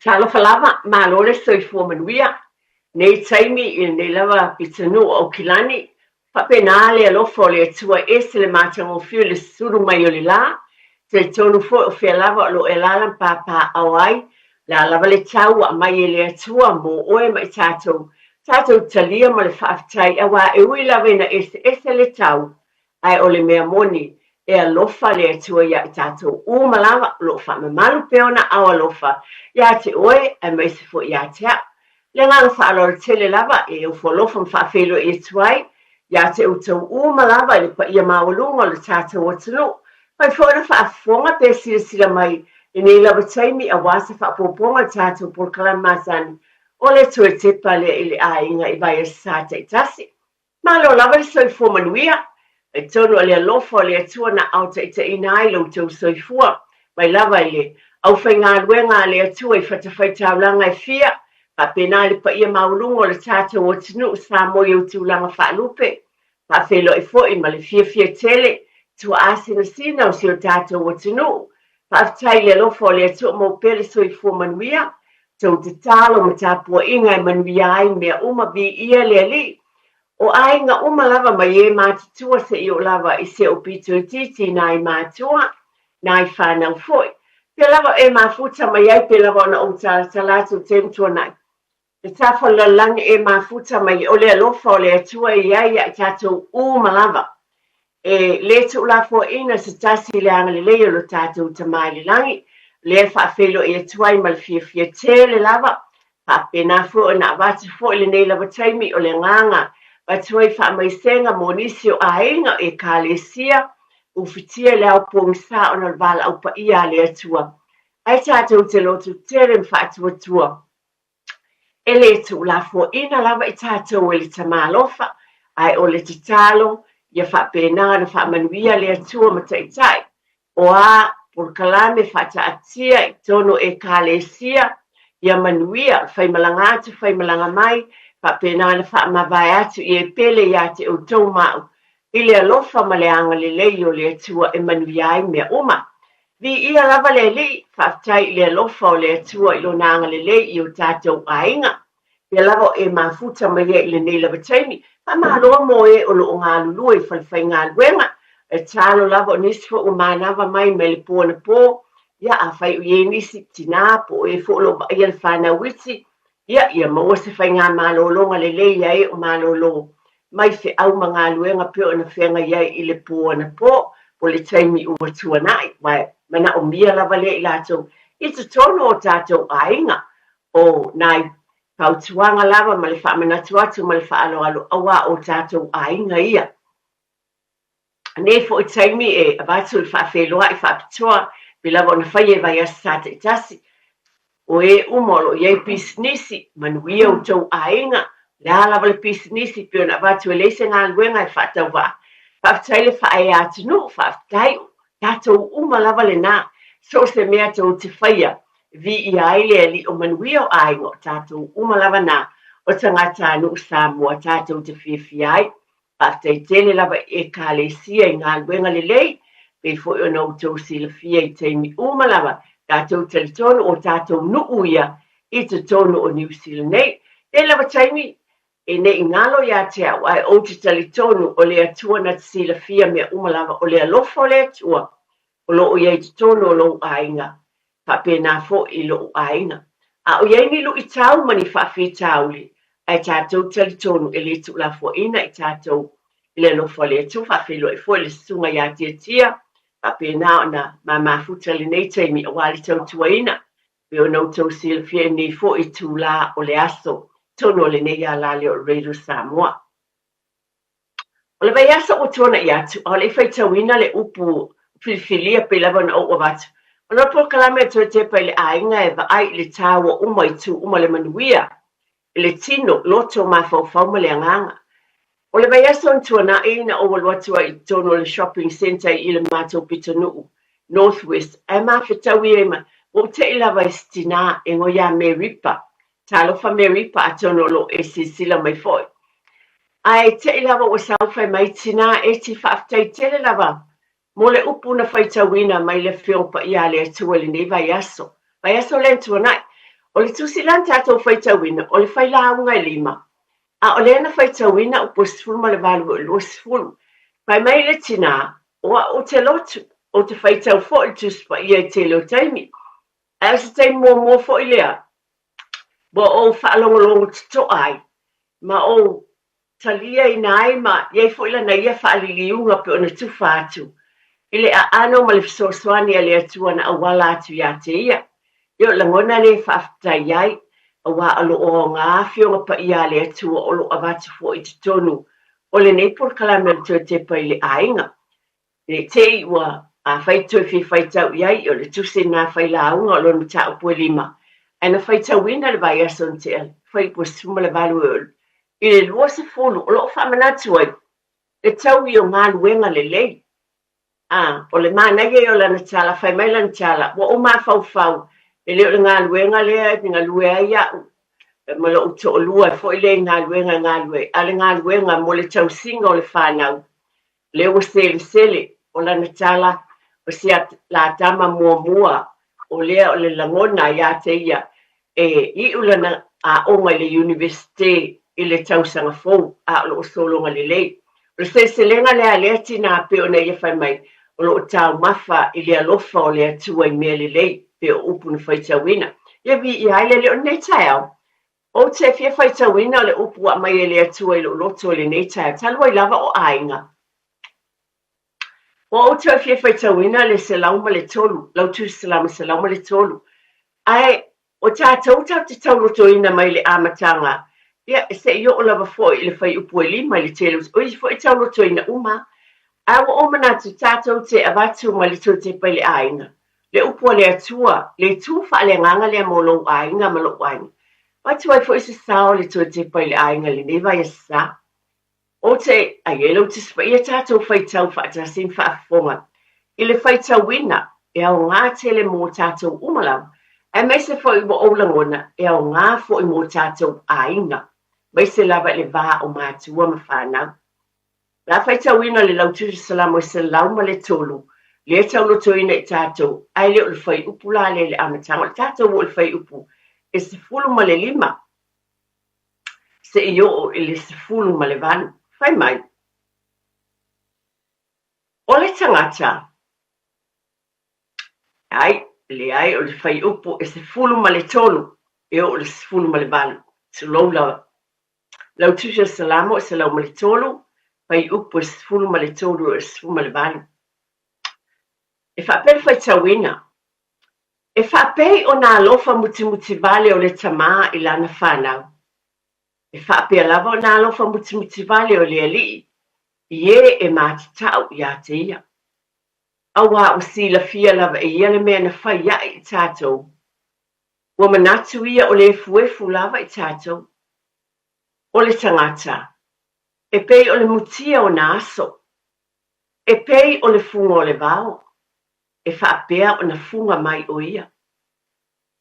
Talofa lava, malo le soifua manuia. Nei taimi i lenei lava pitonuu o Aukilani, faapena le alofa o le Atua e ese le matagofie o le susulu mai o le la, talitonu foi o fea lava o lo o e alaala ma papaaao ai, o le a lava le tau ua aumai e le Atua mo oe ma i tatou, tatou talia ma le faafetai aua e ui lava ina eseese le tau, Ae o le mea moni, e alofa le Atua iā i tatou uma lava, o lo o faamamalu pea ona aao alofa ia te oe aemaise foi ia te au. Le agaga faaaloalo tele lava e ofo alofa ma faafeiloai atu ai ia te outou uma lava i le paia maualuga o le tatou atunuu. Fai foi ona faafofoga pe silasila mai i lenei lava taimi aua se faaopoopoga o le tatou polokalame masani o le Toe Tepa lea i le Aiga i vaiaso sa taitasi. Malo lava le soifua manuia. Talitonu o le alofa o le Atua na aotaitaiina ai lo outou soifua, mai lava i le aufaigaluega a le Atua i fatafaitaulaga e fia, faapena le paia maualuga o le tatou atunuu Samoa i ou tulaga faalupe, faafeiloai foi ma le fiafia tele tuaa sinasina o si o tatou atunuu. Faafetai i le alofa o le Atua mau pea le soifua manuia, tou tatalo ma tapuaiga e manuia ai mea uma, viia le Alii. O aiga uma lava mai e matutua seia oo lava i se ou pito itiiti nai matua, nai fanau foi. Pea lava e mafuta mai ai pe lava ona ou talatala atu i taimi tuanai. Le tafa o le lalolagi e mafuta mai o le alofa o le Atua e i ai ia i tatou uma lava. E le tuulafoaiina se tasi i le agalelei o lo tatou Tama i le lagi, lea e faafeiloai atu ai ma le fiafia tele lava, faapena foi ona avatu foi lenei lava taimi o le agaga avatu ai faamaisega mo nisi o aiga o Ekalesia ufitia i le ao pogisa ona o le valaau paia a le Atua. Ae tatou te lotu tele ma faatuatua E le tuulafoaiina lava i tatou e le Tama alofa, ae o le tatalo ia faapena ona faamanuia le Atua ma Taitai o a polokalame faataatia i totonu o Ekalesia, ia manuia, faimalaga atu faimalaga mai, faapena ona faamavae atu i e pele ia te outou ma au, i le alofa ma le agalelei o le Atua e manuia ai mea uma. Viia lava le Alii, faafetai i le alofa o le Atua i Lona agalelei i o tatou aiga. Pea lava o e mafuta mai ai i lenei lava taimi, faamalo mo e o lo o galulue i falefaigaluega. E tatalo lava o nisi foi ua manava mai mai le po anapo, ia afai o i ai nisi tina po o e foi o lo o vaaia le fanau iti, Ia, ia maua se faigamalologa lelei ia e o malolo mai feau ma galuega pei ona feagai ai i le po anapo, po o le taimi ua tuanai, aua e manaomia lava lea i latou i totonu o tatou aiga. O nai fautuaga lava ma le faamanatu atu ma le faaaloalo aua o tatou aiga ia. Nei foi taimi e avatu le faafeiloai faapitoa pei lava ona faia i vaiaso sa taitasi. O e uma o lo o i ai pisinisi, manuia outou aiga, o le a lava le pisinisi pei ona avatu e leai se galuega e faatauvaa. Faafetai le faaea atunuu, faafetai, o tatou uma lava lena, so o se mea tou te faia, e viia ai le Alii o manuia o aiga, o tatou uma lava na, o tagatanuu Samoa tatou te fiafia ai. Faafetai tele lava i Ekalesia i galuega lelei, pei foi ona outou silafia i taimi uma lava, tatou talitonu o tatou nuu ia i totonu o Niu Sila nei. Nei lava taimi, e ne i galo ia te au, ae ou te talitonu o le Atua na te silafia mea uma lava, o le alofa o le Atua o lo o i ai i totonu o lou aiga, faapena foi i lo'u aiga. A o i ai ni luʻitau ma ni faafitauli, ae tatou talitonu e le tuulafoaiina i tatou i le alofa o le Atua, faafeiloai foi le Susuga ia Tiatia, faapena ona mamafuta lenei taimi aua le tautuaina, pei ona outou silafia i lenei foi itulā o le aso, totonu o lenei alaleo o Radio Samoa. O le vaiaso ua tuanai atu, a o le i faitauina le upu filifilia pei lava ona ou avatu, ona o le polokalame a Toe Tepa i le Aiga e vaai i le taua uma i itu uma le manuia i le tino, loto, mafaufau ma le agaga. O le vaiaso na tuanai na ou alu atu ai i totonu o le shopping centre i le matou pitonuu, North West, ae mafetaui ai ma ua ou te'i lava i se tinā e igoa ia Meripa, Talofa Meripa atonu o lo o e silasila mai foi. Ae te'i lava ua sau fai mai tinā Eti faafetai tele lava mo le upu na faitauina mai le Afioga Paia a le Atua i lenei vaiaso, vaiaso lea na tuanai. O le tusi la na tatou faitauina, o le failauga e lima, a o lea na faitauina upu e 18 e 20. Fai mai le tinā, O au ou te lotu, ou te faitau foi i le Tusi Paia i tele o taimi. Ae o se taimi muamua foi lea ua ou faalogologo totoa ai, ma ou taliaina ai ma i ai foi lana ia faaliliuga pei ona tufa atu i le aano ma le fesoasoani a le Atua na auala atu ia te ia. Ia o le lagona lea e faafetai ai, aua o lo o aoga Afioga Paia a le Atua o lo o avatu foi i totonu o lenei polokalame o le Toe Tepa i le Aiga. Ne i te i ua afai toe fia faitau i ai, o le tusi lena failauga o lona mataupu e lima, ae na faitauina le vaiaso na tea, fuaiupu e 18 i le 20, o lo o faamanatu ai le taui o galuega lelei. A, o le manaia ia o lana tala, fai mai lana tala, ua ou mafaufau, e le o le galuega lea e galue ai au ma lou toalua foi lea i galuega e galue ai, a o le galuega mo le tausiga o le fanau. Lea ua selesele, o lana tala, o si a la tama muamua, o lea o le lagona ia te ia e iu lana aoga i le Iunivesite i le tausaga fou, a o lo o sologa lelei. O le seleselega lea a lea tinā pei ona ia fai mai, o lo o taumafa i le alofa o le Atua i mea lelei, pei o upu na faitauina. Ia viia ai le Alii o lenei taeao. Ou te fia faitauina le upu ua aumai e le Atua i lou loto i lenei taeao, talu ai lava o aiga. Ua ou toe fia faitauina le 103, lau Tusi Salamo 103. Ae o tatou tatou te taulotoina mai le amataga, ia, se i oo lava foi i le fuaiupu e lima i le tele o isi foi taulotoina uma. Ae ua ou manatu tatou te avatu ma le toe tepa i le aiga. Le upu a le Atua, le itu faaleagaga lea mo lou aiga ma lou aiga. Avatu ai foi se sao le toe tepa i le aiga i lenei vaiaso sa. Ou te ai e lau Tusi Paia tatou faitau faatasi ma faafofoga i le faitauina e aoga tele mō tatou uma lava, aemaise foi ua ou lagona e aoga foi mō tatou aiga, aemaise lava i le va o matua ma fanau. O le a faitauina le lau Tusi Salamo e 103, lea e taulotoina i tatou, ae le o le fuaiupu la lea i le amataga, o le tatou oo i le fuaiupu e 15. Se i oo i le 18. Fai mai, O le tagata, ai, leai, o le fuaiupu e 13 e oo i le 18, tulou lava. Lau Tusi o Salamo e 103, fuaiupu e 13 e oo i le 18. E faapea le faitauina, E faapei o nā alofa mutimuti vale o le tamā i lana fanau. E faapea lava o nā alofa mutimuti vale o le Alii i ē e matatau iā te ia. Auā ua silafia lava e ia le mea na fai aʻe i tatou. Ua manatu ia o le efuefu lava i tatou. O le tagata, e pei o le mutia o nā aso. E pei o le fuga o le vao. e faapea ona fuga mai ʻo ia,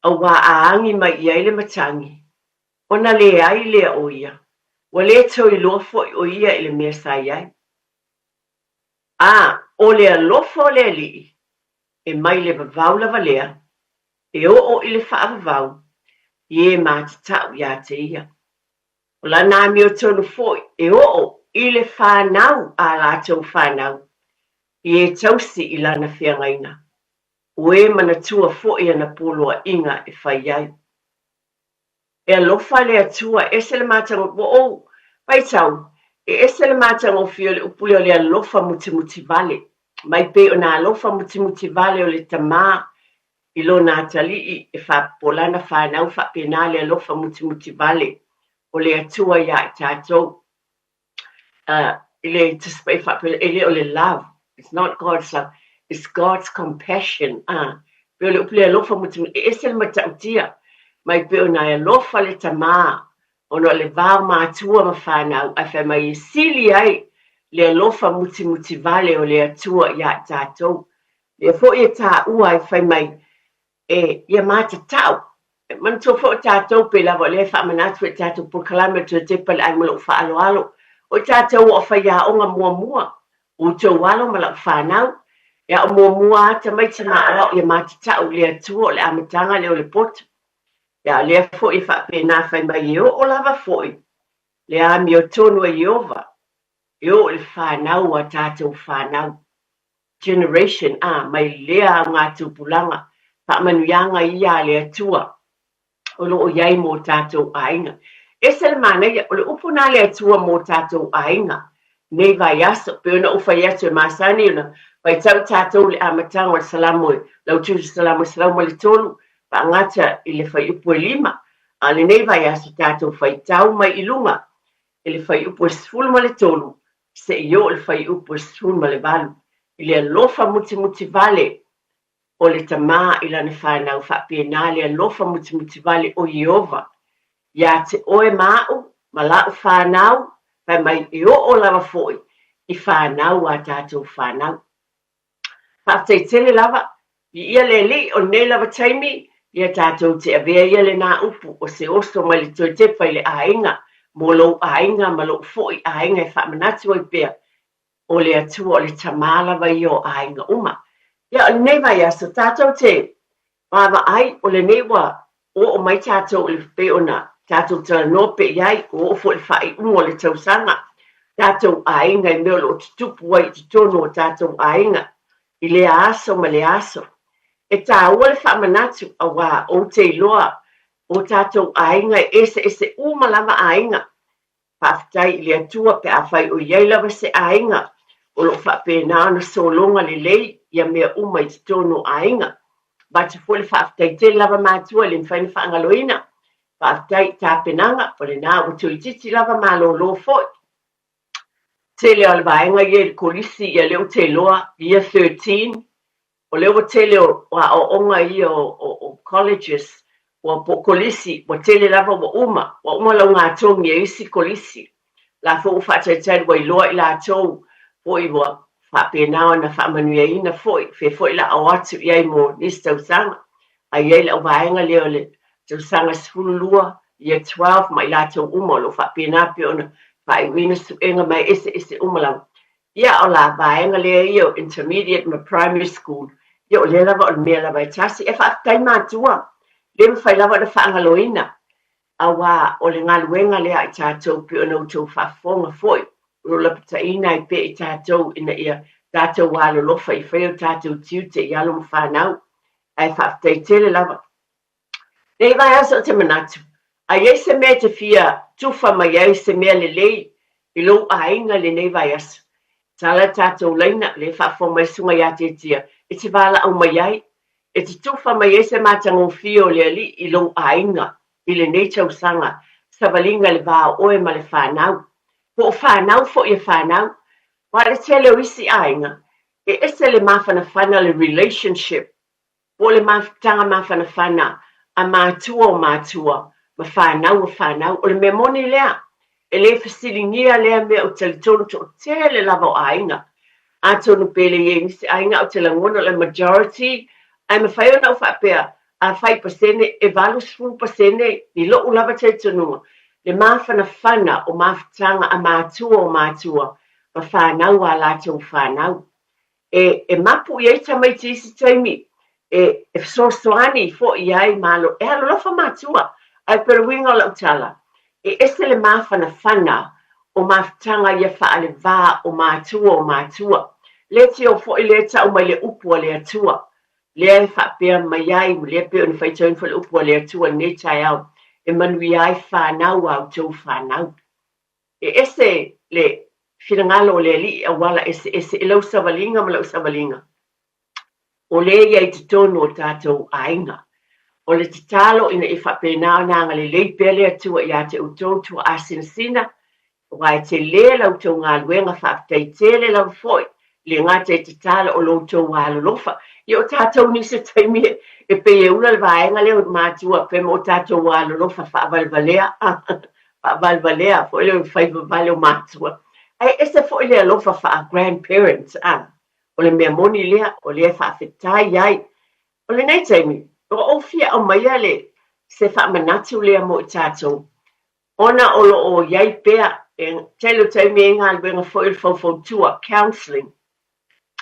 auā a agi mai i ai le matagi, ona leai lea o ia, ua le toe iloa foi ʻo ia i le mea sa i ai. A ʻo le alofa o le Alii, e mai le vavau lava lea, e oo i le faavavau, i e matatau iā te ia. O lana amiotonu foi e oo i le fanau a latou fanau, i e tausi i lana feagaiga, o e manatua foi ana poloaiga e fai ai. E alofa le Atua, ese le matagofie, ua ou faitau, e ese le matagofie o le upu lea o le alofa mutimuti vale, mai pei o nā alofa mutimuti vale o le tamā i lona atalii e faapopo lana fanau faapena le alofa mutimuti vale o le Atua iā i tatou. I le Tusi Paia faapea, e le o le love, it's not God's love, it's God's compassion. Pei o le upu le alofa mutimuti, e ese le matautia, mai pei ona e alofa le tamā, ona o le va o matua ma fanau, ae fai mai e sili ai le alofa mutimuti vale o le Atua iā i tatou. Lea foi e taua ai fai mai, e ia matatau. E manatua foi o tatou, pei lava o lea e faamanatu foi i tatou polokalame o Toe Tepa le Ai ma Lou Faaaloalo, o i tatou o faiaoga muamua, o outou alo ma lau fanau, e ao muamua lava tamaiti ma aoao ia matatau i le Atua o le amataga lea o le poto. Ia, o lea foi e faapena fai mai e oo lava foi le amiotonu a Ieova e oo i le fanau a tatou fanau, generation, a, mai lea augatupulaga, faamanuiaga ia a le Atua o lo o i ai mo tatou aiga. Ese le manaia, o le upu na a le Atua mo tatou aiga nei vaiaso, pei ona ou fai atu e masani ona faitau tatou i le amataga o le Salamo e Lautusi Salamo 103, faagata i le fuaiupu e 5, a o lenei vaiaso tatou faitau mai i luga i le fuaiupu e 13 seia oo i le fuaiupu e 18, i le alofa mutimutivale o le Tama i lana fanau faapena le alofa mutimutivale o Ieova iā te oe ma aʻu ma laʻu fanau, fai mai e oo lava foi i fanau a tatou fanau. Faafetai tele lava. Viia le Alii, o lenei lava taimi, ia tatou te avea ia lenā upu o se oso mai le toe tepa i le aiga, mo lou aiga ma loʻu foi aiga e faamanatu ai pea o le Atua o le Tama lava ia o aiga uma. Ia, o lenei vaiaso, tatou te vaavaai, o lenei ua oo mai tatou i le pei ona tatou talanoa pea i ai, ua oo foi i le faaiuga o le tausaga, tatou aiga i mea o lo o tutupu ai i totonu o tatou aiga i lea aso ma lea aso. E taua le faamanatu auā ou te iloa o tatou aiga e eseese uma lava aiga. Faafetai i le Atua pe afai o i ai lava se aiga o lo o faapena ona sologa lelei ia mea uma i totonu o aiga. Avatu foi le faafetai tele lava matua e le mafai ona faagaloina. Faafetai i tapenaga, o lena ua toeitiiti lava malolo foi. Tele o le vaega ia i le kolisi ia lea ou te iloa, year 13, O lea ua tele o aoaoga ia o colleges ua po o kolisi ua tele lava ua uma, ua uma laugatogi e isi kolisi. La foi ua faatalitali ua iloa i latou foi ua faapena ona faamanuiaina foi, fea foi la o atu i ai mo nisi tausaga. Ae i ai le auvaega lea o le tausaga 12, year 12 ma i latou uma o lo o faapena pea ona faaiuina suega ma e eseese uma lava. Ia, o la vaega lea ia o intermediate ma primary school, ia o lea lava o le mea lava e tasi. E faafetai matua, le mafai lava ona faagaloina, auā o le galuega lea a i tatou pei ona outou faafofoga foi, o lo o lapataiina ai pea i tatou ina ia tatou alolofa i faia o tatou tiute i alo ma fanau. Ae faafetai tele lava. Nei vaiaso ou te manatu, a i ai se mea e te fia tufa mai ai se mea lelei i lou aiga i lenei vaiaso, tala le tatou laina, lea e faafofoga mai Susuga ia Tiatia, e te valaau mai ai, e te tufa mai ai se matagofie o le Alii i lou aiga i lenei tausaga savaliga i le va o oe ma le fanau, po o fanau foi e fanau. Aua o le tele o isi aiga, e ese le mafanafana le relationship po o le mafutaga mafanafana a matua o matua ma fanau o fanau. O le mea moni lea, e le fesiligia lea mea ou te talitonu toatele lava o aiga. Atonu pe le i ai nisi aiga ou te lagona o le majority ae mafai ona ou faapea afai pasene e 80% i lo'u lava talitonuga le mafanafana o mafutaga a matua o matua ma fanau a latou fanau. E, e mapu i ai tamaiti i isi taimi, e, e fesoasoani foi i ai ma alo, e alolofa matua. Ae pei o le uiga o lau tala, e ese le mafanafana o mafutaga ia faaleva o matua o matua. Leitio foi lea e tau mai le upu a le Atua, lea e faapea mai ai, lea pei ona faitauina foi le upu a le Atua i lenei taeao, e manuia ai fanau a outou fanau. E ese le finagalo o le Alii auala eseese i lau savaliga ma lau savaliga, o lea ia i totonu o tatou aiga. O le tatalo ina ia faapena ona agalelei pea le Atua ia te outou tuaasinasina, aua e tele la outou galuega, faafetai tele lava foi le gata i tatalo o lo outou alolofa. Ia o tatou nisi o taimi e pei e ula le vaega lea o matua pe ma o tatou alolofa faavalevalea. faavalevalea foi lea o le faiva vale o matua, ae ese foi le alofa faa-grandparents, a. O le mea moni lea, o lea e faafetai ai. O lenei taimi, ua ou fia aumaia le, se faamanatu lea mo i tatou, ona o lo o i ai pea, e tele o taimi e i ai galuega foi o le faufautua, counselling,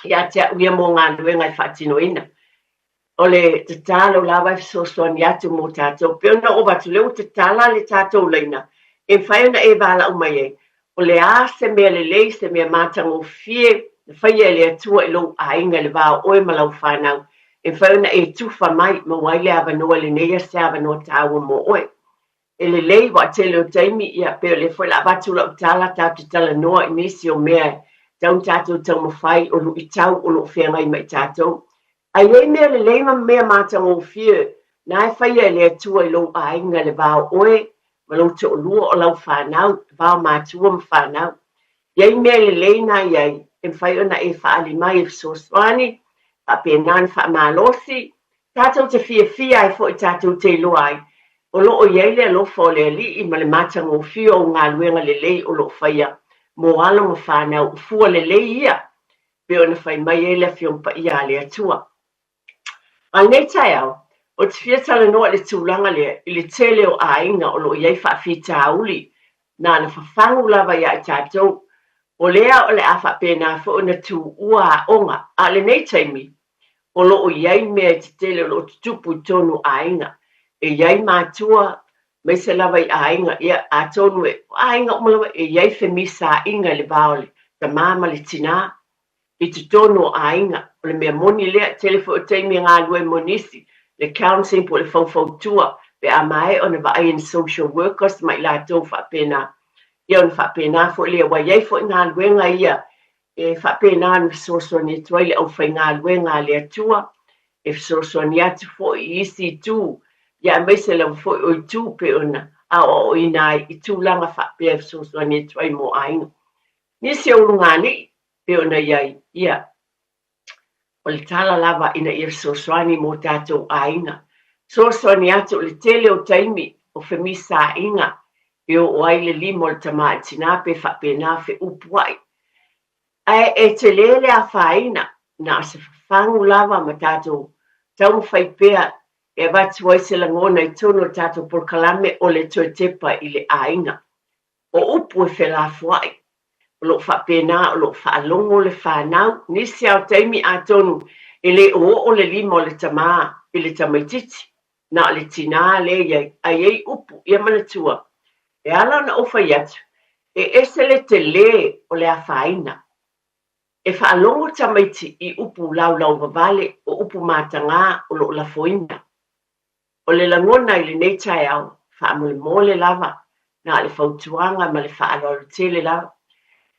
ia te au ia mo galuega e faatinoina. O le tatalo lava e fesoasoani atu mo tatou. Pei ona ou avatu, lea ua tatala le tatou laina e mafai ona e valaau mai ai, o le a se mea lelei, se mea matagofie na faia e le Atua i lou aiga i le va o oe ma lau fanau, e mafai ona e tufa mai, maua ai le avanoa i lenei aso, se avanoa taua mo oe. E lelei, aua o le tele o taimi, ia, pei o lea foi o le a avatu lau tala, tatou te talanoa i nisi o mea e tatau ona tatou taumafai, o luitau o lo o feagai ma i tatou. A i ai mea lelei ma mea matagofie na e faia e le Atua i lou aiga i le va o oe ma lou toalua o lau fanau, le va o matua ma fanau. I ai mea lelei na i ai e mafai ona e faaali mai e fesoasoani, faapena ona faamalosi, tatou te fiafia ai foi tatou te iloa ai o lo o i ai le alofa o le Alii ma le matagofie o galuega lelei o lo o faia mo alo ma fanau, o fua lelei ia pei ona fai mai ai le Afioga Paia a le Atua. A o lenei taeao, ou te fia talanoa i le tulaga lea i le tele o aiga o lo o i ai faafitauli na ona fafagu lava ia i tatou. O lea o le a faapena foi ona tuua aoga, a o lenei taimi, o lo o i ai mea tetele o lo o tutupu i totonu o aiga. E i ai matua, aemaise lava i aiga, ia, atonu e, o aiga uma lava, e i ai femisaaiga i le va o le tama ma le tinā i totonu o aiga. O le mea moni lea, tele foi o taimi e galue ai mo nisi, le counselling po o le faufautua, pe a maea ona vaai e ni social workers ma i latou faapena. Ia ona faapena foi lea, aua e i ai foi galuega ia e faapena ona fesoasoani atu ai le aufaigaluega a le Atua, e fesoasoani atu foi i isi itu, ia aemaise lava foi o itu pei ona aoaoina ai i tulaga faapea e fesoasoani atu ai mo aiga. Nisi o ulugalii pei ona i ai, ia, o le tala lava ina ia fesoasoani mo tatou aiga. Fesoasoani atu o le tele o taimi o femisaaiga e oo ai le lima o le tama i le tinā pe faapena feupuai. Ae e tele le afaina, na o se fafagu lava ma tatou taumafai pea e avatu ai se lagona i totonu o le tatou polokalame o le toe tepa i le aiga. O upu e felafoai, o lo o faapena o lo o faalogo le fanau, nisi lava o taimi atonu e le o oo le lima o le tama i le tamaitiiti, na o le tinā lea i ai, ae i ai upu, ia manatua, e ala ona ou fai atu, e ese le telē o le afaina. E faalogo tamaiti i upu laulauvavale, o upu matagā o lo o lafoina. O le lagona i lenei taeao, faamolemole lava, na o le fautuaga ma le faaaloalo tele lava.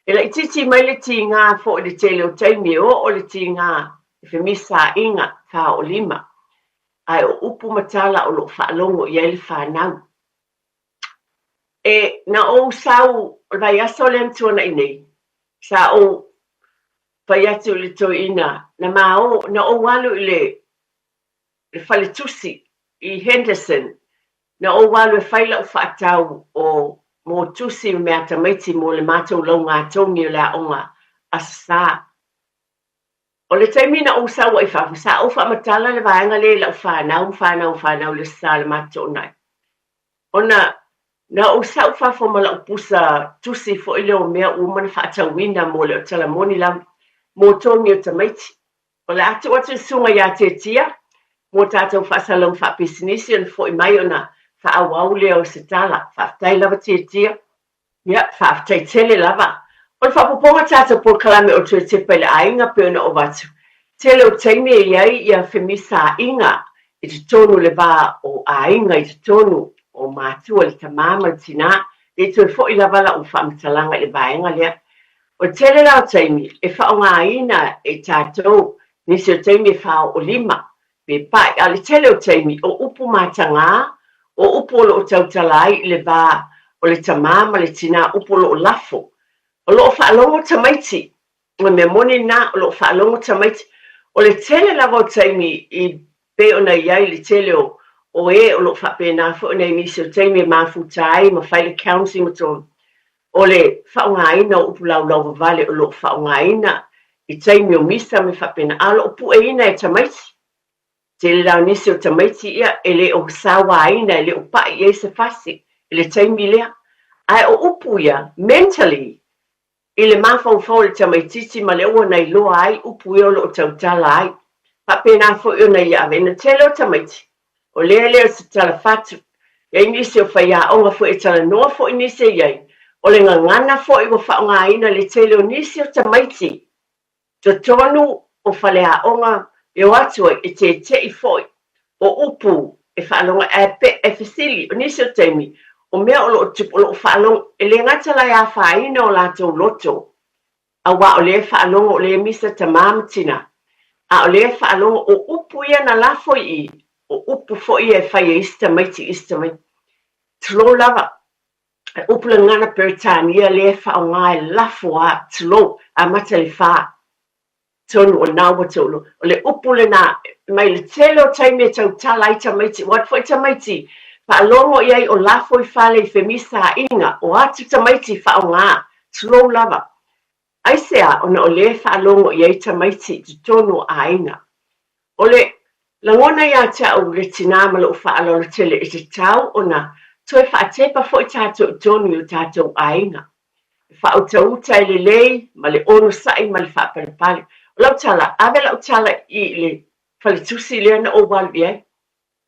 E laitiiti mai le tiga foi i le tele o taimi e oo le tiga i femisaaiga faaoolima, ae o upu ma tala o lo o faalogo i ai le fanau. E, na ou sau o le vaiaso lea na tuanai nei, sa ou fai atu i le toeaina, na ma o, na ou alu i le le faletusi i Henderson, na ou alu e fai lau faatau o mo tusi ma meatamaiti mo le matou laugatogi o le aoga Aso Sa. O le taimi na ou sau ai i fafo, sa ou faamatala le vaega lea i lau fanau ma fanau fanau i le Aso Sa i le matou toonai. Ona na ou sau fafo ma lau pusa tusi foi lea o mea ua uma ona faatauina mo le tala moni lava, mo togi o tamaiti. O le a tuu atu i le susuga ia Tietia mo tatou faasalalauga faapisinisi ona foi mai ona faaauau lea o se tala. Faafetai lava Tietia. Ia, faafetai tele lava. O le faaopoopoga tatou polokalame o Toe Tepa i le Aiga pei ona ou avatu, tele o taimi e i ai ia femisaaiga i totonu o le va o aiga i totonu o matua, le tama ma le tinā. Le i toe foi lava lau faamatalaga i le vaega lea. O le tele la o taimi e faaaogaina e tatou, nisi o taimi e faaoolima pe pai, a o le tele o taimi o upu matagā, o upu o lo o tautala ai i le va o le tama ma le tinā, upu o lo o lafo. O lo o faalogo tamaiti, o le mea moni lena, o lo o faalogo tamaiti. O le tele lava o taimi i pei ona i ai le tele o o e o lo o faapena foi ona i nisi o taimi e mafuta ai ma fai le counselling ma tonu, o le faaaogaina o upu laulauvavale o lo o faaaogaina i taimi o misa ma faapena, a o lo o pueina e tamaiti. Tele la o nisi o tamaiti ia e le o sauaina, e le o pai i ai se fasi i le taimi lea. Ae o upu ia, mentally, i le mafaufau o le tamaitiiti ma le ua na iloa ai upu ia o lo o tautala ai. Faapena foi ona ia ave. Na tele o tamaiti, o lea e le o se tala fatu. E i ai nisi o faiaoga foi e talanoa foi nisi e i ai, o le gagana foi ua faaaogaina le tele o nisi o tamaiti totonu o faleaoga e o atu ai e tete'i foi o upu e faalogo ai, ae pe e fesili, o nisi o taimi, o mea o lo o tupu, o lo o faalogo, e le gata la e afaina o latou loto, aua o lea e faalogo o lea e misa tama ma tina, a o lea e faalogo o upu ia na lafo i i, o upu foi ia e fai e isi tamaiti i isi tamaiti. Tulou lava, e upu le gagana Peretania lea e faaaoga e lafo a, tulou, amata i le fa. Tonu o na ua tou iloa. O le upu lena, mai le tele o taimi e tautala ai tamaiti, ua atu foi tamaiti, faalogo i ai o lafo i fale i femisaaiga, o atu tamaiti faaaoga, tulou lava. Aisea? Ona o lea e faalogo i ai tamaiti i totonu o aiga. O le lagona ia te au le tinā ma lou faaaloalo tele e tatau ona toe faatepa foi tatou i totonu i o tatou aiga. E faautauta e lelei ma le onosai ma le faapalepale. O lau tala, ave lau tala i le faletusi lea na ou alu i ai.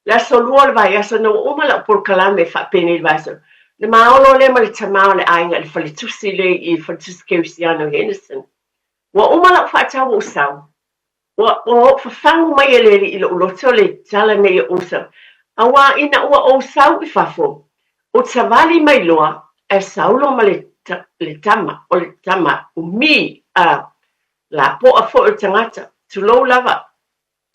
Le aso lua o le vaiaso ina ua uma lau polokalame faapenei i le vaiaso, na ma olo lea ma le tama o le aiga i le faletusi lea i le faletusi Kerisiano i Henderson. Ua uma lau faatau ua ou sau. Ua ou fafagu mai e le Alii i lou loto le tala nei o ou sau, auā ina ua ou sau i fafo, ou savali mai loa, ae sau loa ma le, le tama, o le tama umi, a lapoa foi o le tagata, tulou lava,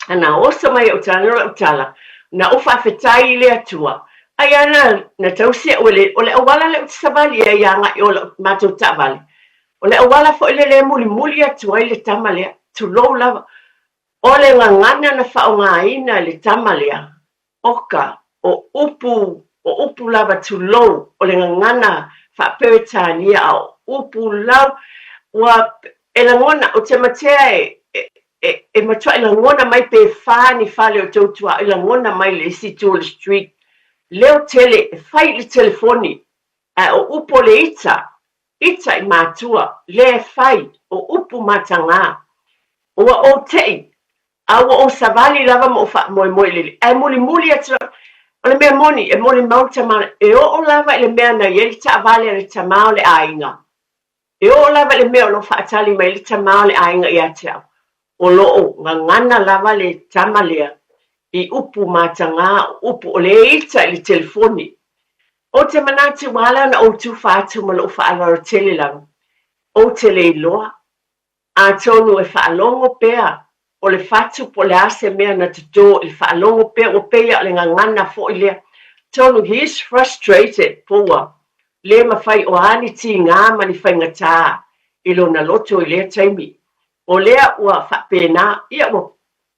a na oso mai ou tala, lau tala, na ou faafetai i le Atua, ai a na, na tausi au e le, o le auala lea ou te savali ai agai o lau matou taavale, O le auala foi lea e mulimuli atu ai le tama lea, tulou lava. O le gagana na faaaogaina e le tama lea, oka, o upu, o upu lava tulou, o le gagana faa-Peretania, a o upu lau, ua, e lagona, ou te matea e, e, e, e matuai lagona mai pe fa ni fale o tou tuaoi lagona mai le isi itu o le street, leo tele, e fai i le telefoni, ae o upu o le ita, Ita i matua, lea e fai, o upu matagā. Ua ou teʻi, a ua ou savali lava ma ou faamoemoe i le Alii. Ae mulimuli atu lava, o le mea moni, e molimau le tama, e oo lava i le mea na i ai le taavale a le tama o le aiga, e oo lava i le mea o lo o faatali mai ai le tama o le aiga ia te au, o lo o gagana lava le tama lea i upu matagā, o upu o lea e ita i le telefoni. Ou te manatu ua ala ona ou tufa atu ma lou faaaloalo tele lava, ou te le iloa. Atonu e faalogo pea o le fatu po o le a se mea na totō i le faalogo pea ua pei a o le gagana foi lea. Atonu he is frustrated po ua le mafai o a ni tigā ma ni faigatā i lona loto i lea taimi. O lea ua faapena, ia ua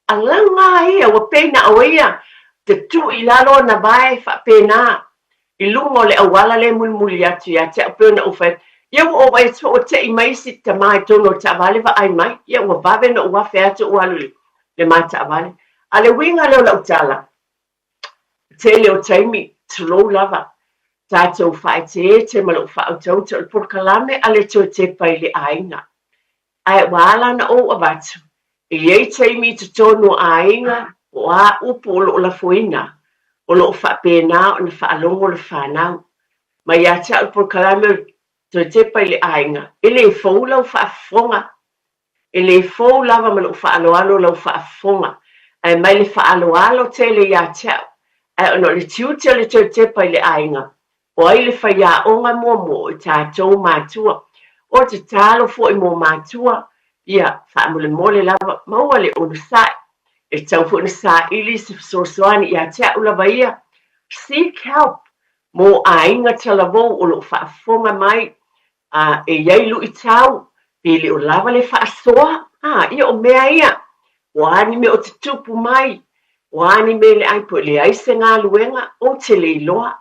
Alaga a ia, ua pei na o ia te tuu i lalo ona vae faapena i luga o le auala lea e mulimuli atu ia te au pei ona ou fai atu. Ia ua ou vaai atu foi ua tei mai isi tama i totonu o le taavale vaai mai, ia ua vave ona ou afe atu ou alu i le ma taavale. A o le uiga lea o lau tala, tele o taimi, tulou lava, tatou faaeteete ma lou faautauta o le polokalame a le toe tepa i le aiga. Ae ua ala ona ou avatu, e i ai taimi i totonu o aiga po o a upu o lo o lafoina, o lo o faapena ona faalogo le fanau. Mai ia te au le polokalame o le toe tepa i le aiga, e le fou lau faafofoga. E le fou lava ma lou faaaloalo lau faafofoga, ae mai le faaaloalo tele ia te au. Ae ona o le tiute o le toe tepa i le aiga, O ai le faiaoga muamua o i tatou matua? O tatalo foi mo matua, ia, faamolemole lava, maua le onosai. E tatau foi ona saili se fesoasoani ia te au lava ia. Seek help mo aiga talavou o lo o faafofoga mai, a e i ai luitau, pe le o lava le faasoa, a, ia o mea ia, o a ni mea o te tupu mai, o a ni mea e leai, po e leai se galuega, ou te le iloa.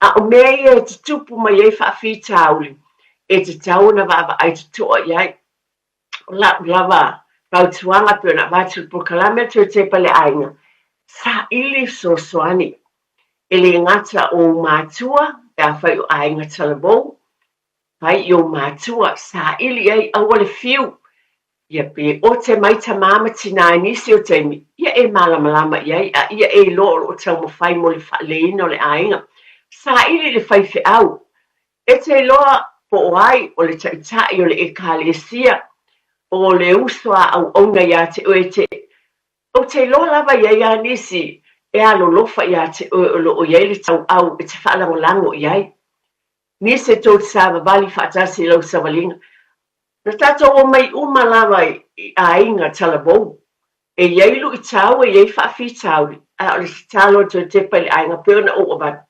A o mea ia e tutupu mai ai faafitauli, e tatau ona vaavaai totoa i ai. O lau lava fautuaga pei ona avatu i le polokalame a le Toetepa i le Aiga, saili fesoasoani. E le gata o ou matua, pe afai o aiga talavou, fai i ou matua, saili i ai, aua le fiu. Ia pe ote mai tamā ma tinā i nisi o taimi, ia e malamalama i ai a ia e iloa o lo o taumafai mo le faaleina o le aiga. Saili le faifeau. E te iloa po o ai o le taitai o le Ekalesia, o le uso a auauna iā te oe e te Ou te iloa lava i ai a nisi e alolofa iā te oe o lo o i ai le tauau e te faalagolago i ai. Nisi e tou te savavali faatasi i lau savaliga. Na tatou omai uma lava i aiga talavou. E i ai luitau, e i ai faafitauli, ae o le tatalo a Toetepa i le aiga pei ona ou avatu.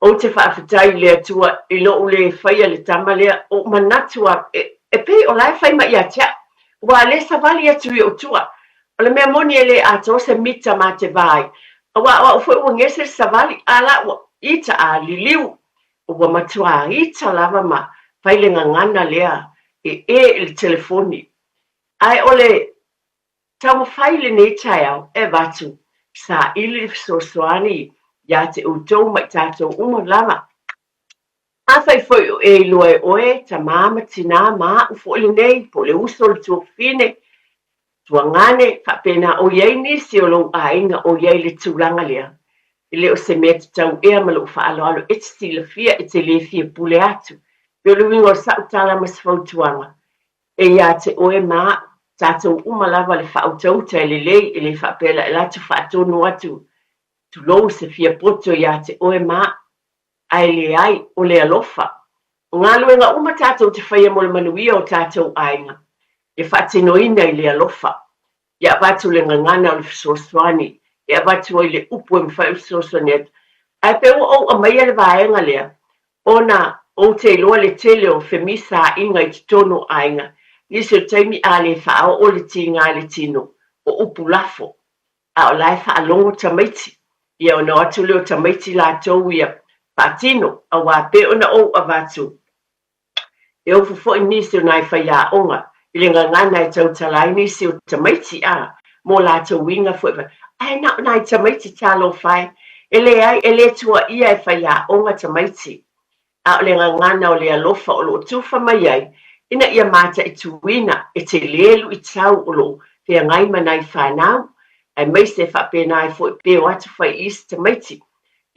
Ou te faafetai i le Atua i lou le faia le tama lea, ou manatu a, e, e pei o la e fai mai ia te au, ua le savali atu i ou tua. O le mea moni e le atoa se mita ma te va ai, aua o au foi ua gese le savali, a la ua ita a liliu, ua matuā ita lava ma fai le gagana lea e e i le telefoni. Ae o le taumafai lenei taeao e avatu saili le fesoasoani iā te outou ma i tatou uma lava. Afai foi o e iloa e oe, tamā ma tinā ma aʻu foi lenei, po o le uso, le tuafafine, tuagane, faapena o i ai nisi o lou aiga o i ai i le tulaga lea, e le o se mea tatau ea ma lou faaaloalo e te silafia e te le fia pule atu. Pei o le uiga o sa'u tala ma se fautuaga, e iā te oe ma aʻu, tatou uma lava le faautauta e lelei, e le faapea la e alu atu faatonu atu, tulou, se fia poto iā te oe ma aʻu. Ae leai, o le alofa. O galuega uma tatou te faia mo le manuia o tatou aiga, e faatinoina i le alofa. Ia avatu le gagana o le fesoasoani, e avatu ai le upu e mafai ona fesoasoani atu. Ae pei ua ou aumaia le vaega lea, ona ou te iloa le tele o femisāiga i totonu o aiga, nisi o taimi a le faaoo le tiga i le tino, o upu lafo. A o la e faalogo tamaiti, ia ona o atu lea o tamaiti latou ia faatino, auā pei ona ou avatu, e ofu foi nisi o nai faiaoga i le gagana e tautala ai nisi o tamaiti, a, mo latou uiga foi, ae na o nai tamaiti talofa e, e leai, e le tuuaia e faiaoga tamaiti. A o le gagana o le alofa o lo o tufa mai ai ina ia mataituina e tele luitau o lo o feagai ma nai fanau, aemaise e faapena ai foi pe o atu fai i isi tamaiti.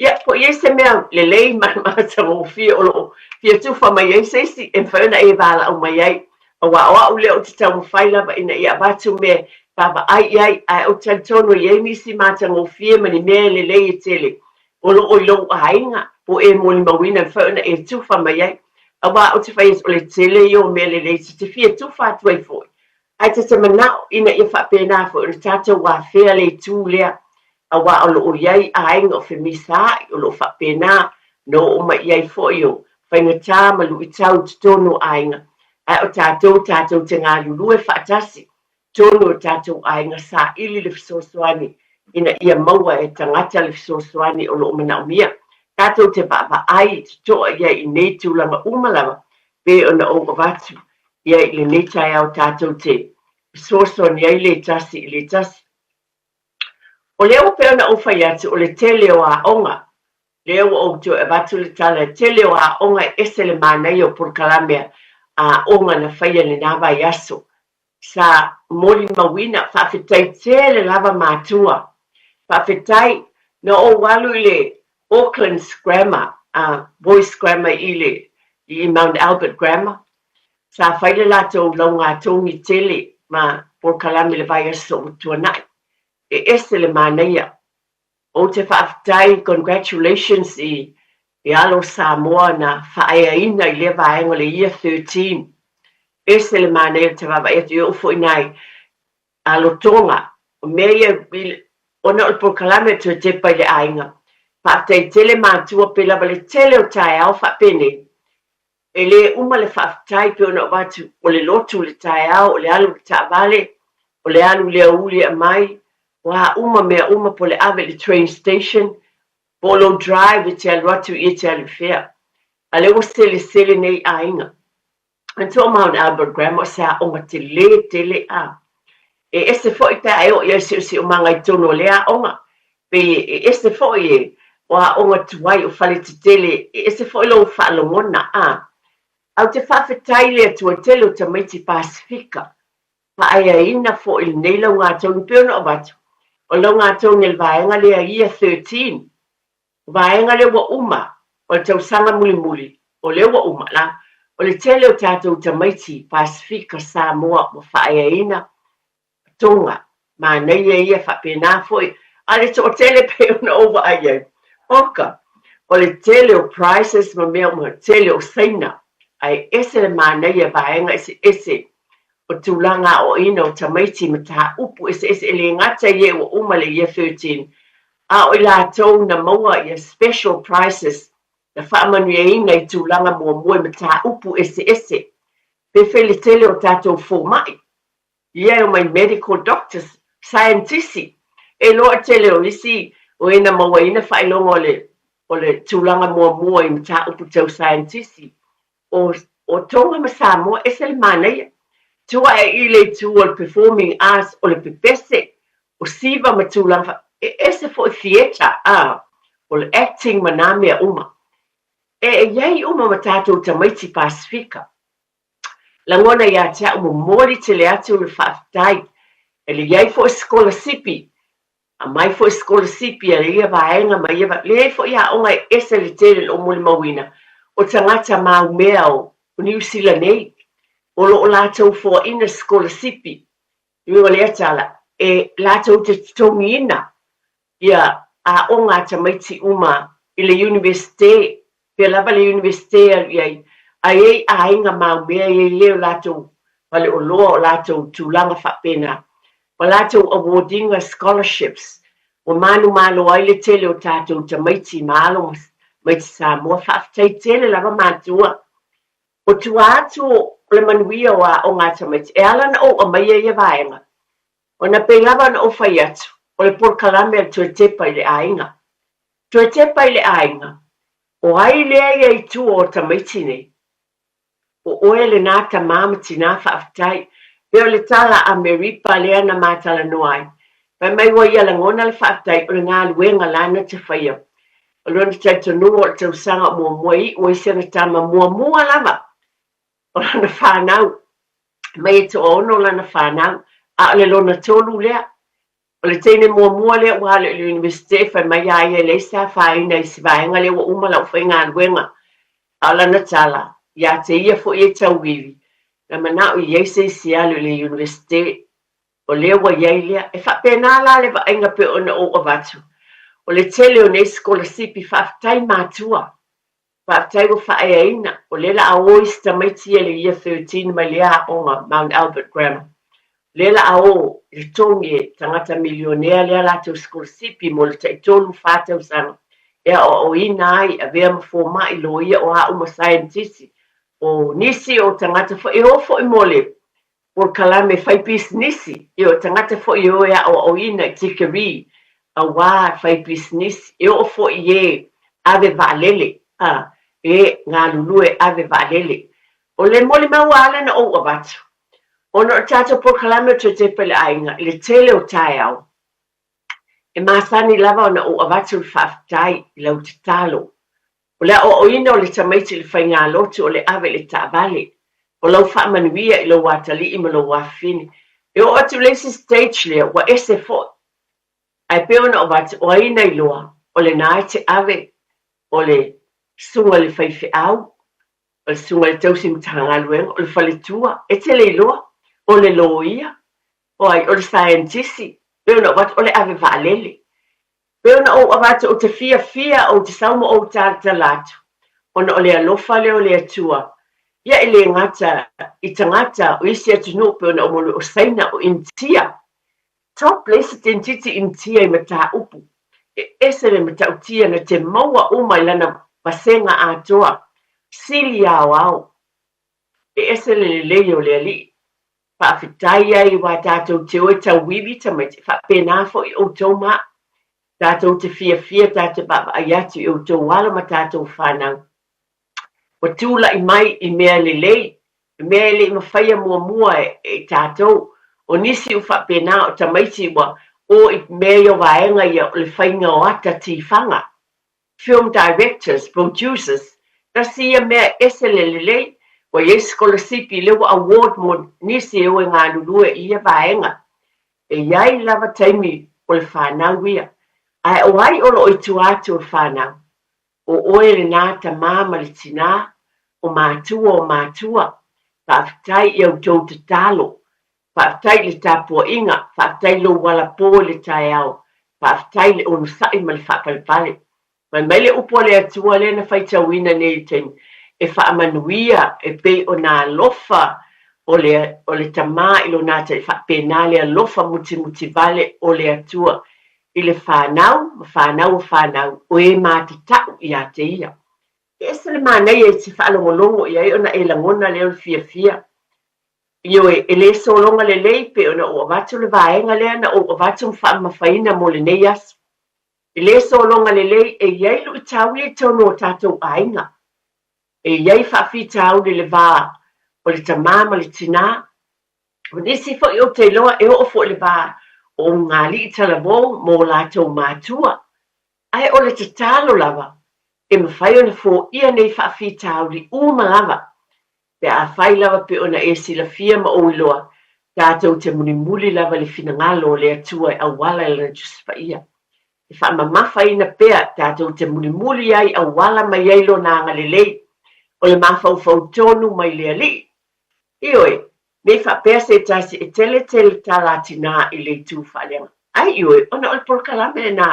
Ia, po o i ai se mea lelei ma le matagofie o lo o fia tufa mai ai se isi e mafai ona e valaau mai ai, aua o au lea ou te taumafai lava ina ia avatu mea e vaavaai i ai, ae ou te talitonu e i ai nisi matagofie ma ni mea lelei e tele o lo o i lou aiga, po o e molimauina e mafai ona e tufa mai ai. Aua ou te fai atu, o le tele ia o mea lelei ta te fia tufa atu ai foi, ae ta te manao ina ia faapena foi ona tatou afea le itu lea, aua o lo o i ai aiga o femisaai o lo o faapena ona oo mai i ai foi o faigata ma luitau i totonu o aiga, ae o tatou tatou te galulue faatasi totonu o tatou aiga saili le fesoasoani ina ia maua e tagata le fesoasoani o lo o manaomia. Tatou te vaavaai totoa i ai i nei tulaga uma lava pei ona ou avatu i ai i lenei taeao tatou te fesoasoani ai le tasi i le tasi. O lea ua pei ona ou fai atu o le tele o aoga, lea ua ou toe avatu le tala, e tele o aoga e ese le manaia o polokalame a aoga na faia i lena vaiaso. Sa molimauina, faafetai tele lava matua. Faafetai, na ou alu i le Auckland's Grammar, Boys Grammar i le i Mount Albert Grammar. Sa fai le latou laugatogi tele ma polokalame i le vaiaso ua tuanai. E ese le manaia. Ou te faafetai, congratulations i i alo o Samoa na faaeaina i lea vaega o le Year 13. Ese le manaia o te vaavaai atu i ou foi nai alo Tonga. O mea ia ona o le polokalame e toe tepa i le aiga. Faafetai tele matua pei lava le tele o taeao faapenei. E le uma le faafetai pei ona avatu o le lotu i le taeao, o le alu i le taavale, o le alu i le aoauli e aumai, o a uma mea uma po o le ave i le train station, po o lou drive e te alu atu i e te alu i fea. A lea ua selesele nei aiga. Manatua o Mount Albert Grammar o se aoga tele tele a. E ese foi pe a e oo i ai siosiomaga i totonu o lea aoga. Pei e ese foi e o aoga tuai o fale tetele, e ese foi lou faalogona a. Ae ou te faafetai i le Atua tele o tamaiti Pasefika. Faaeaina foi lenei laugatonu pei ona avatu, o le laugatonu i le vaega lea Year 13, o vaega lea ua uma, o le tausaga mulimuli, o lea ua uma la, o le tele o tatou tamaiti Pasefika, Samoa ua faaeaina Tonga, manaia ia faapena foi, a o le toatele pei ona ou vaai ai, oka, o le tele o prizes ma mea uma, tele o Saina, ae ese le manaia vaega eseese o tulaga aoaoina o tamaiti i mataupu eseese e le gata i e ua uma le Year 13, a o i latou na maua ia special prizes na faamanuiaina i tulaga muamua i mataupu eseese, pefei le tele o tatou fomai Ia e omai medical doctors, saienitisi, e iloa e tele o isi o e na mauaina faailoga o le o le tulaga muamua i mataupu tau saienitisi o o Tonga ma Samoa, ese le manaia. Tua ae i le itu o le performing arts o le pepese, o siva ma tulaga fa, e ese foi theatre, a, o le acting ma na mea uma. E i ai uma ma tatou tamaiti Pasefika. Lagona ia te au momoli tele atu le faafetai. E le i ai foi sikolasipi, aumai foi sikolasipi a ia vaega ma ia vaega. Leai foi aoga e ese le tele o molimauina o tagata maumea o Niu Sila nei, o lo o latou foaina sikolasipi. Ui o lea tala, e latou te totogiina ia aoga a tamaiti uma i le Iunivesite, pea lava le Iunivesite e alu i ai, a i ai aiga maumea e i ai le o latou faleoloa, o latou tulaga faapena, ma latou award ina scholarships, ua manumalo ai le tele o tatou tamaiti ma alo ma tamaiti Samoa. Faafetai tele lava matua. O tua atu o le manuia o aoga a tamaiti, e ala ona ou aumaia ia vaega, Ona pei lava ona ou fai atu, o le polokalame a le Toe Tepa i le Aiga. Toe Tepa i le Aiga, o ai lea ia i tua o tamaiti nei? O oe lenā tamā ma tinā faafetai. Pei o le tala a Meripa lea na ma talanoa ai. Fai mai ua ia lagona le faafetai o le galuega lana te faia. O lona talitonuga o le tausaga o muamua e iu ai si ana tama muamua lava o lana fanau, mai e toaono lana fanau, a o le lona tolu lea. O le teine muamua lea ua alu i le Iunivesite, fai mai ia ia e leai se afaina i se vaega lea ua uma lau faigaluega. A o lana tala, ia te ia foi e tauivi, na manao i ai se isi e alu i le Iunivesite. O lea ua i ai lea. E faapena la le vaaiga pei ona ou avatu, o le tele o nei sikolasipi, faafetai matua. Faafetai ua faaeaina, o lea la a o isi tamaiti ia i le Year 13 mai lea aoga Mount Albert Grammar. O lea la a o i le togi e tagata milionea lea latou sikolasipi mo le taitolu fa tausaga e aoaoina ai, avea ma fomai, loia, o a uma saienitisi, o nisi o tagata foi e o foi mo le polokalame fai pisinisi, ia o tagata foi e o e aoaoina i tikerii auā fai pisinisi, e oo foi i e ave vaalele, a, e galulue ave vaalele. O le molimau a lea na ou avatu, ona o le tatou polokalame o Toe Tepa i le Aiga i le tele o taeao, e masani lava ona ou avatu le faafetai i lau tatalo O le aoaoina o le tamaiti i le faigalotu o le ave i le taavale, o lau faamanuia i lou atalii ma lou afafine. E oo atu i le isi stage lea, ua ese foi. Ae pei ona avatu, o ai na iloa, o lena e te ave, o le susuga i le faifeau, o le susuga i le tausi matagaluega, o le faletua, e te le iloa, o le loia, o ai, o le saienitisi, pei ona avatu, o le ave vaalele. Pei ona ou avatu, ou te fiafia, ou te sau ma ou talatala atu, ona o le alofa lea o le Atua, ia e le gata i tagata o isi atunuu pei ona ou momoli, o Saina, o Initia. Top le isi tentiti Initia i mataupu e ese le matautia na te maua uma i lana vasega atoa, sili aoao, e ese le lelei o le Alii. Faafetai ai aua tatou te o e tauivi tamaiti, e faapena foi outou ma au. Tatou te fiafia tatou te vaavaai atu i outou alo ma tatou fanau ua tulai mai i mea lelei, i mea e le i mafaia muamua e tatou. O nisi ua faapena o tamaiti ua o i mea ia o vaega ia o le faiga o ata tifaga. Film directors, producers, tasi ia mea e ese le lelei, Ua i ai sikolasipi, lea ua award mo nisi e o e galulue i ia vaega. E i ai lava taimi o le fanau ia. Ae o ai o lo o i tua atu o le fanau? O oe lenā tamā ma le tinā, o matua o matua, faafetai i a outou tatalo, faafetai i le tapuaiga, faafetai i lou alapō i le taeao, faafetai i le onosai ma le faapalepale. Fai mai le upu a le Atua lea na faitauina nei i le taimi, e faamanuia e pei ona alofa o le, o le Tamā i lona Atalii, faapena le alofa mutimutivale o le Atua i le fanau ma fanau o fanau o e matatau ia te ia. E ese le manaia i te faalogologo i ai ona e lagona lea o le fiafia. Ioe, e le sologa lelei pei ona ou avatu le vaega lea na ou avatu ma faamamafaina mo lenei aso. E le sologa lelei e i ai luitau ia i totonu o tatou aiga. E i ai faafitauli i le va o le tamā ma le tinā. O nisi foi ou te iloa e oo foi i le va o ulugalii talavou ma o latou matua. Ae o le tatalo lava, e mafai ona foia nei faafitauli uma lava Pe afai lava pei ona e silafia ma ou iloa, tatou te mulimuli lava i le finagalo o le Atua e auala i Lana Tusi Paia. E faamamafaina pea tatou te mulimuli ai auala mai ai Lona agalelei, o le mafaufau tonu mai le Alii. Ioe, ne i faapea se tasi e tele tele tala a tinā i le itu faaleaga. Ai, ioe, ona o le polokalame lenā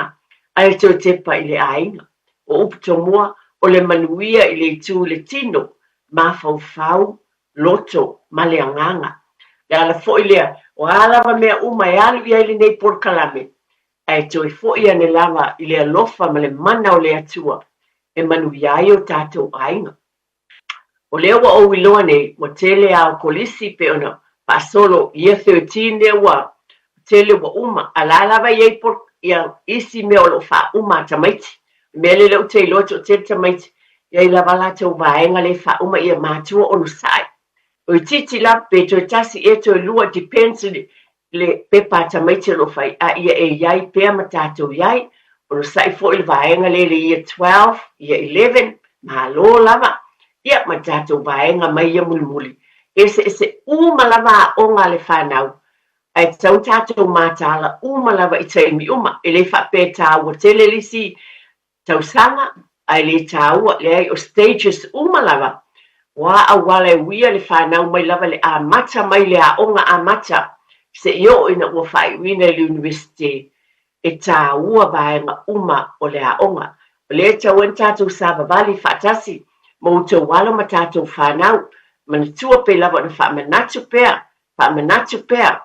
a le toe tepa i le aiga. O upu tomua, o le manuia i le itu i le tino, mafaufau, loto ma le agaga. Le ala foi lea, o a lava mea uma e alu i ai lenei polokalame, ae toe foi ane lava i le alofa ma le mana o le Atua e manuia ai o tatou aiga. O lea ua ou iloa nei, ua tele a o kolisi pei ona faasolo year 13 lea ua tele ua uma, a la lava e i ai ia isi mea o lo o faauma a tamaiti. O le mea lea lea ou te iloa toatele tamaiti, e i ai lava latou vaega lea e faauma ia matua onosai. Toeitiiti lava pe toe tasi ea toe lua depends i le pepa a tamaiti o lo o fai, a ia e i ai pea ma tatou i ai. Onosai foi le vaega lea i le year 12, year 11, malo lava. Ia ma le tatou vaega mai ia mulimuli. Eseese uma lava aoga a le fanau, ae tatau tatou mataala uma lava i taimi uma. E le faapea e taua tele le isi tausaga, ae le taua, leai o stages uma lava, o a auala e uia le fanau mai lava le amata mai le aoga amata seia oo ina ua faaiuina i le Iunivesite, e taua vaega uma o le aoga. O lea e tatau ai ona tatou savavali faatasi ma outou alo ma tatou fanau, manatua pei lava ona faamanatu pea, faamanatu pea,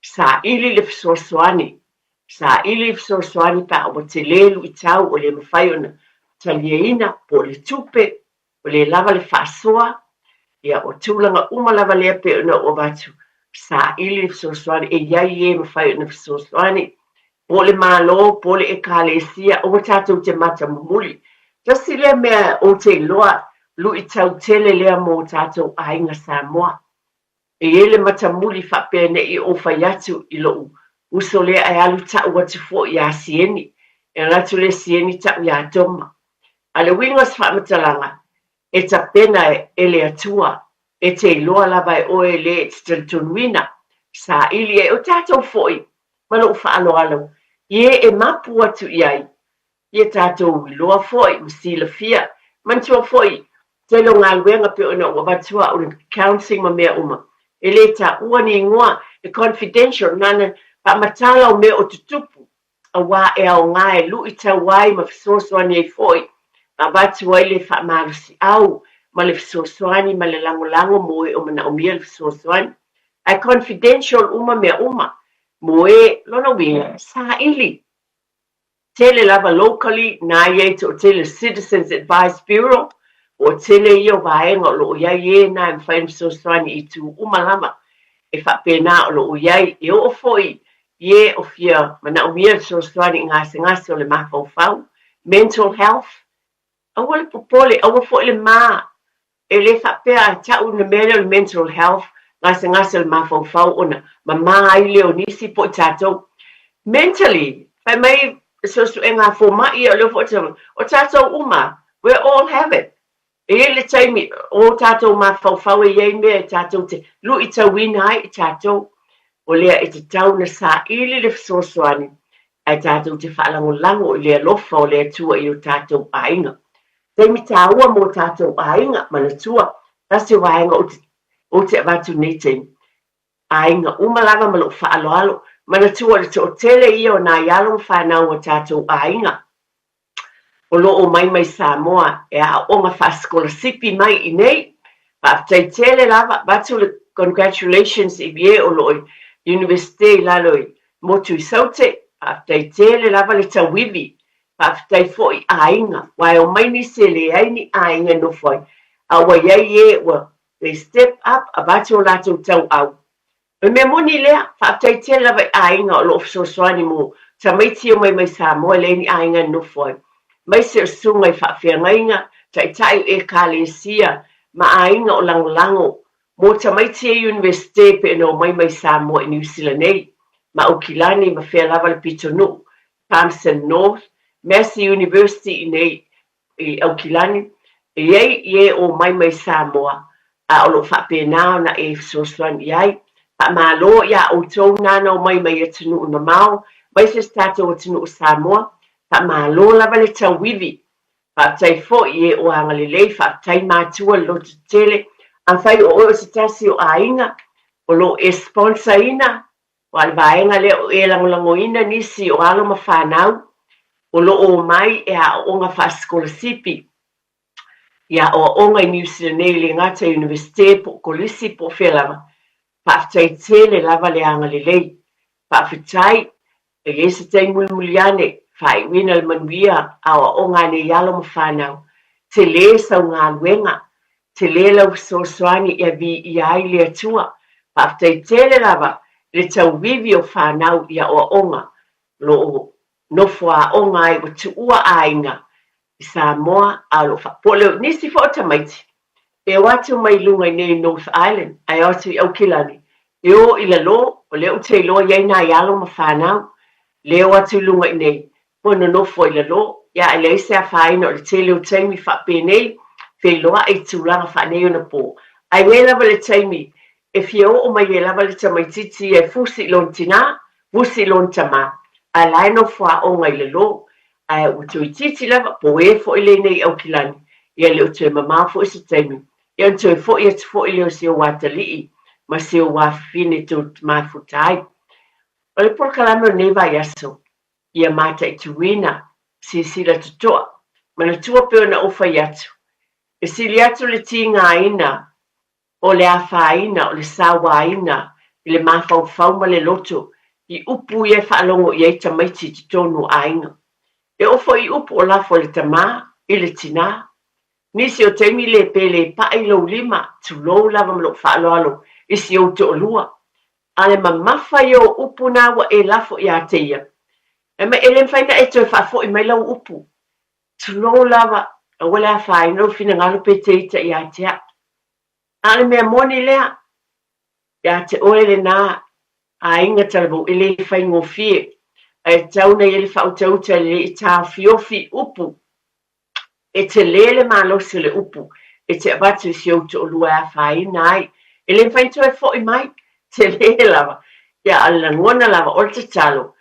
saili le fesoasoani Saili le fesoasoani pe a ua tele luitau ua le mafai ona taliaina po o le tupe, ua le lava le faasoa, ia o tulaga uma lava lea pei ona ou avatu, saili le fesoasoani, e i ai e mafai ona fesoasoani, po o le Malo, po o le Ekalesia, aua tatou te matamumuli. Tasi lea mea ou te iloa luitau tele lea mo tatou aiga Samoa. E i ai le matamuli faapea ne i ou fai atu i lou uso lea ae alu ta'u atu foi iā Sieni, e alu atu lea Sieni ta'u iā Toma. A o le uiga o se faamatalaga, e tapena e le Atua, e te iloa lava e oe le e te talitonuina, saili ai o tatou foi ma lou faaaloalo i e e mapu atu i ai, Ia tatou iloa foi ma silafia. Manatua foi, tele o galuega pei ona ou avatu au i le counselling ma mea uma, e le taua ni igoa, e confidential, na ona faamatala o mea o tutupu, aua e aoga e luitau ai ma fesoasoani ai foi, ma avatu ai le faamalosiau ma le fesoasoani ma le lagolago mo e o manaomia le fesoasoani. Ae confidential uma mea uma mo e, lona uiga, saili. Tele lava locally na i ai toatele Citizens Advice Bureau, ua tele ia o vaega o lo o i ai e na e mafai ona fesoasoani i itu uma lava e faapena o lo o i ai e oo foi i e o fia manaomia le fesoasoani i gasegase o le mafaufau, mental health. Aua le popole, aua foi le ma E le faapea a tau le mea lea o le mental health, gasegase o le mafaufau ona mama ai lea o nisi po o tatou. Mentally, fai mai suesuega a fomai ia o lea foi o tatou uma, we all have it. E i ai le taimi o tatou mafaufau e i ai mea e tatou te luitauina ai i tatou, o lea e tatau ona saili le fesoasoani ae tatou te faalagolago i le alofa o le Atua i o tatou aiga. Taimi taua mo tatou aiga, manatua, tasi o vaega ou te avatu i nei taimi. Aiga uma lava ma lou faaaloalo, manatua o le toatele ia o nai alo ma fanau a tatou aiga o lo o omai mai Samoa e aooga faasikolasipi mai i inei. Faafetai tele lava, avatu le congratulations i e o lo o i Universite i lalo i motu i Saute, faafetai tele lava le tauivi, faafetai foi i aiga, aua e omai nisi e leai ni aiga e nofo ai, a ua i ai e ua they step up avatu o latou tauau. O le mea moni lea, faafetai tele lava i aiga o lo o fesoasoani mo tamaiti e omai mai Samoa e leai ni aiga e nofo ai, aemaise o susuga i faafeagaiga, taitai o Ekalesia ma aiga o lagolago mo tamaiti e i Universite pei ona omai mai Samoa i Niu Sila nei, ma Aukilani ma fea lava le pitonuu, Palmerston North, Massey University i nei i Aukilani, e i ai i e omai mai Samoa, a o lo o faapena ona e fesoasoani i ai. Faamalo iā outou nāna omai mai atunuu mamao, aemaise si tatou atunuu o Samoa. Faamalo lava le tauivi. Faafetai foi i e o agalelei, faafetai matua le lototetele. Afai o oe o se tasi o aiga o lo o e sponsor ina, Aua o le vaega lea o e lagolagoina nisi o alo ma fanau o lo o omai e aooga faasikolasipi i aoaoga i Niu Sila nei e le gata i Iunivesite po o Kolisi po o fea lava, faafetai tele lava le agalelei. Faafetai, e i ai se taimi mulimuli ane, faaiuina le manuia aoaoga a nei alo ma fanau. Tele sau galuega, Tele lau fesoasoani ia viia ai le Atua. Faafetai tele lava i le tauivi o fanau i aoaoga o lo o nofo aoga ai ua tuua aiga i Samoa a o lo o faapole o nisi foi o tamaiti e o atu mai luga i nei North Island ae o atu i Aukilani e o i lalo o lea ou te iloa i ai nai alo ma fanau lea e o atu i luga i nei Ua nonofo i lalo, ia e leai se afaina o le tele o taimi faapenei, feiloai i tulaga faaneionapo. Ae i ai lava le taimi e fia oo mai ai lava le tamaitiiti ia e fusi i lona tinā, fusi i lona tamā, ae la e nofo aoga i lalo. Ae ua toeitiiti lava, po e foi lenei i Aukilani, ia le o toe mamao foi se taimi, ia ona toe foi atu foi lea o si ou atalii ma si ou afafine tou te mafuta ai. O le polokalame o lenei vaiaso, ia mataituina, silasila totoa, manatua pei ona ou fai atu, e sili atu le tigaina o le afaina o le sauaina i le mafaufau ma le loto i upu ia e faalogo i ai tamaiti i totonu o aiga. E oo foi i upu o lafo e le tamā i le tinā. Nisi o taimi le pe le paʻi lou lima, tulou lava ma lou faaaloalo i si ou toalua, A le mamafa ia o upu na ua e lafo ia te ia, e mai e le mafai na e toe faafoi mai lau upu. Tulou lava, aua le afaina lou finagalo pe te ita ia te au. A o le mea moni lea, ia te oe lena aiga talavou e le faigofie, ae tatau ona i ai le faautauta lelei e taofiofi i upu. E tele le malosi o le upu e te avatu i si ou toalua e afaina ai. E le mafai ona toe foi mai, tele lava. Ia, a o le lagona lava o le tatalo,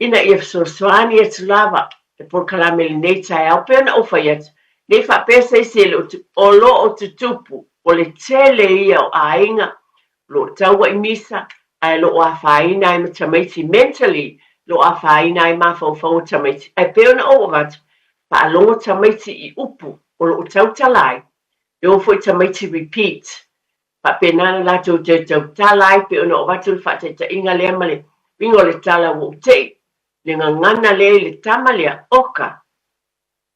ina ia fesoasoani atu lava le polokalame i lenei taeao, pei ona ou fai atu, ne i faapea se isi e le o, o lo o tutupu, o le tele ia o aiga o lo o taua i misa, ae o lo o afaina ai ma tamaiti mentally, o lo o afaina ai mafaufau o tamaiti. Ae pei ona ou avatu, faalogo tamaiti i upu o lo o tautala ai, e o foi tamaiti repeat. Faapena ona latou toe tautala ai pei ona ou avatu le faataitaiga lea ma le uiga o le tala ua ou tei le gagana lea i le tama lea, oka,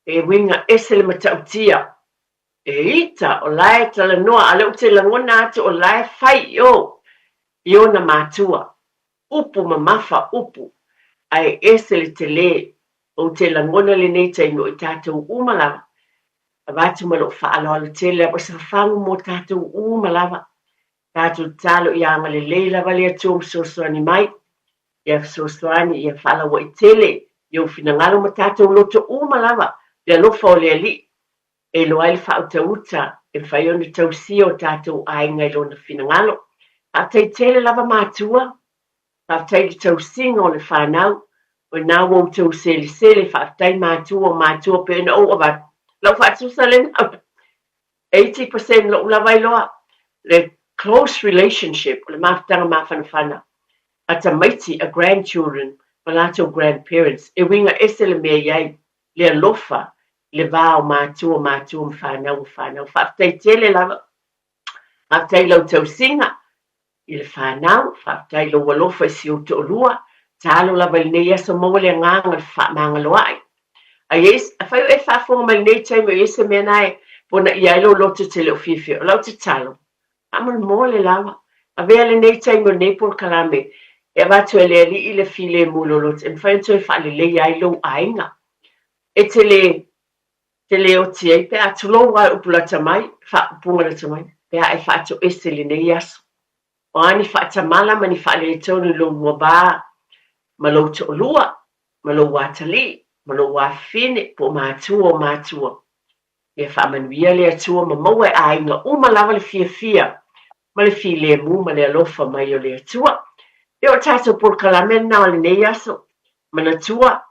e uiga ese le matautia. E ita, o la e talanoa, a o lea ou te lagona atu o la e fai i o i ona matua. Upu mamafa, upu, ae ese le tele. Ou te lagona lenei taimi o i tatou uma lava. Avatu ma lou faaaloalo tele lava o se fafagu mo tatou uma lava. Tatou tatalo ia agalelei lava le Atua ma fesoasoani mai. Ia fesoasoani, ia faalauaitele i ou finagalo ma tatou loto uma lava le alofa o le Alii. E iloa ai le faautauta e mafai ona tausia o tatou aiga i lona finagalo. Faafetai tele lava matua, faafetai i le tausiga o le fanau, o lena ua outou selesele, faafetai matua, o matua pei ona ou avatu lau faatusa lena 80% lou lava iloa le close relationship o le mafutaga mafanafana a tamaiti, a grandchildren ma latou grandparents, e uiga ese le mea i ai le alofa i le va o matua o matua ma fanau o fanau. Faafetai tele lava. Faafetai i lau tausiga i le fanau, faafetai i lou alofa i si ou toalua. Tatalo lava i lenei aso maua le agaga o le fefaamagaloa'i. A i ai, afai o e faafofoga mai i lenei taimi o i ai se mea na e ponaia ai lou loto e te le o fiafia, o lau tatalo, faamolemole lava, avea lenei taimi o lenei polokalame e avatu e le Alii le filemu i lou loto e mafai ona toe faaleleia ai lou aiga. E te le te le oti ai pe a tulou lava i upu lata mai, faaupuga lata mai, pe a e faatoese i lenei aso. O a ni faatamala ma ni faaletonu i lou va ma lou toalua, ma lou atalii, ma lou afafine, po o matua o matua. Ia faamanuia le Atua ma maua e aiga uma lava le fiafia ma le filemu ma le alofa mai o le Atua. Ia o le tatou polokalame lena o lenei aso. Manatua,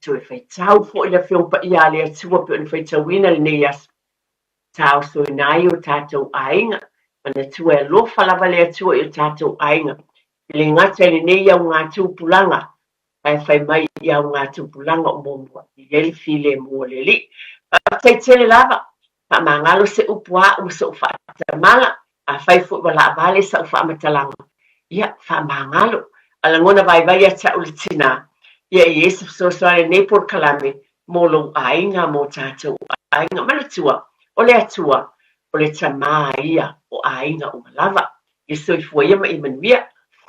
toe faitau foi le Afioga Paia a le Atua pei ona faitauina lenei aso. Taosoina ai o tatou aiga. Manatua e alofa lava le Atua i o tatou aiga. E le gata i lenei augatupulaga, ae fai mai i augatupulaga o muamua e i ai le filemu o le Alii. Faafetai tele lava. Faamagalo se upu a au ma so'u faatamala, afai foi ua laavale sa'u faamatalaga, ia, faamagalo. A lagona vaivai ia te a'u le tina, ia e i ai se fesoasoani i lenei polokalame mo lou aiga, mo tatou aiga. Manatua, o le Atua, o le Tama ia o aiga uma lava. Ia soifua ia ma ia manuia.